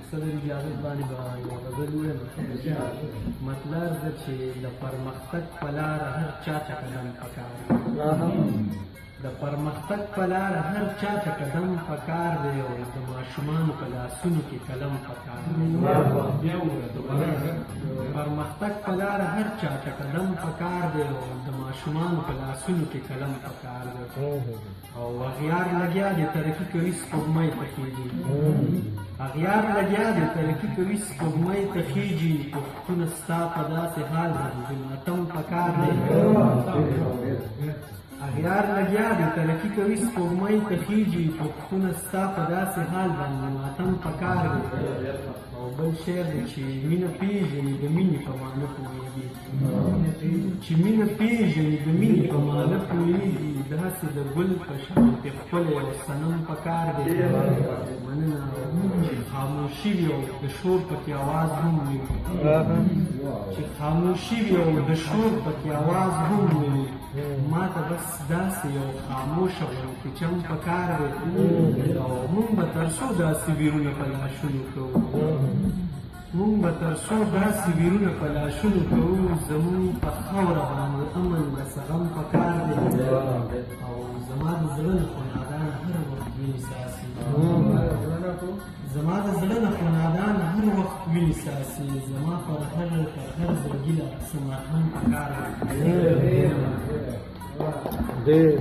صدر اجازت باندې به یو غزل ووایم. مطلب ده چې د پرمختګ په لاره هر چا ته قدم پکار دی. د پرمختګ په لاره هر چا ته قدم پکار دی او د ماشومانو په لاسونو کې قلم پکار دی. پرمختګ په لاره هر چا ته قدم پکار دی او د ماشومانو په لاسونو کې قلم پکار دی. او اغیار لګیا دی ترقي کوي سپوږمۍ ته خېږي. اغیار لګیا دی ترقي کوي سپوږمۍ ته خېږي. پښتونه ستا په داسې حال باندې ماتم پکار دی. اغیار لګیا دی ترقي کوي سپوږمۍ ته خېږي. پښتونه ستا په داسې حال باندې ماتم پکار دی. او بل شعر دی چې مینه پېژني د مینې په معنی پوهېږي. چې مینه پېژني د مینې په معنی پوهېږي. داسې د ګل په شان ښکلی او صنم پکار دی. مننه. چې خاموشي وي او د شور پکې اواز هم نه وي. چې خاموشي وي او د شور پکې اواز هم نه وي. ما ته بس داسې یو خاموشه غوندې چم پکار دی. او مونږ به تر څو داسې ویرونه په لاشونو کوو. مونږ به تر څو داسې ویرونه په لاشونو کوو. زمونږ په خاوره باندې امن د څه غم پکار دی. او زما د زړه نه خو نادان هر وخت وینې څاڅي. زما د زړه نه خو نادان هر وخت وینې څاڅي. زما پر هر زړګي له څه مرهم پکار دی. ډېر.